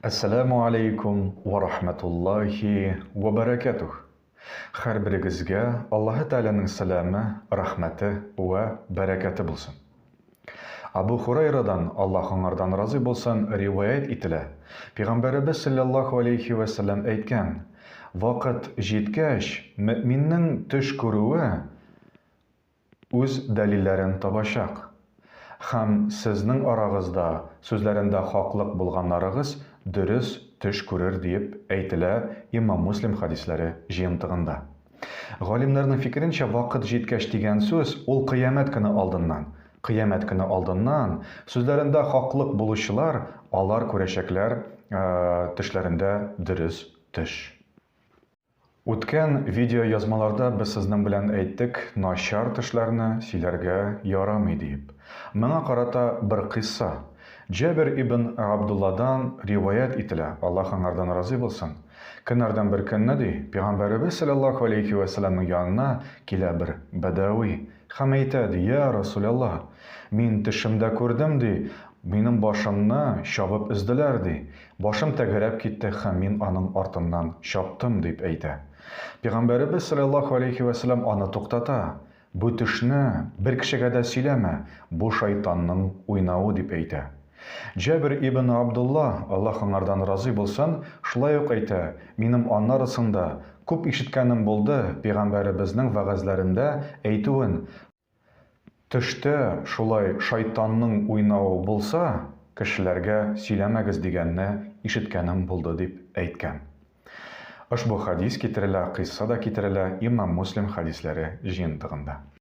Әссәләмү алейкум вә рахмәтуллаһи вә бәрәкәтүһ. Һәрберегезгә Аллаһы Тәгаләнең сәламе, рәхмәте вә бәрәкәте булсын. Абу Хурайрадан, Аллаһ аңардан разый булсын, риваять ителә, Пәйгамбәребез салләллаһу алейһи вә сәлләм әйткән, Вакыт җиткәч, мөэминнең төш күрүе үз дәлилләрен табачак. Һәм сезнең арагызда сүзләрендә хаклык булганнарыгыз дөрес төш күрер диеп әйтелә Имам Муслим хәдисләре җыентыгында. Галимнәрнең фикеренчә, вакыт җиткәч дигән сүз, ул кыямәт көне алдыннан. Кыямәт көне алдыннан сүзләрендә хаклык булучылар, алар күрәчәкләр төшләрендә дөрес төш. Үткән видеоязмаларда без сезнең белән әйттек, начар төшләрне сөйләргә ярамый диеп. Моңа карата бер кыйсса. Җәбир ибн Габдулладан риваять ителә, Аллаһ аңардан разый булсын. Көннәрдән бер көнне, ди, Пәйгамбәребез салләллаһу алейһи вә сәлләмнең янына килә бер бәдәви һәм әйтә, ди, Йә Расүләллаһ, мин төшемдә күрдем, ди, минем башымны чабып өзделәр, ди. Башым тәгәрәп китте һәм мин аның артыннан чаптым, дип әйтә. Пәйгамбәребез салләллаһу алейһи вә сәлләм аны туктата, Бу төшне бер кешегә дә сөйләмә, бу шайтанның уйнавы, дип әйтә. Җәбир ибн Абдулла, Аллаһ аңардан разый булсын, шулай ук әйтә, Минем аннарысын да күп ишеткәнем булды, пәйгамбәребезнең вәгазьләрендә әйтүен, Төштә шулай шайтанның уйнавы булса, кешеләргә сөйләмәгез дигәнне ишеткәнем булды, дип әйткән. Ошбу хәдис китерелә, кыйсса да китерелә Имам Муслим хәдисләре җыентыгында.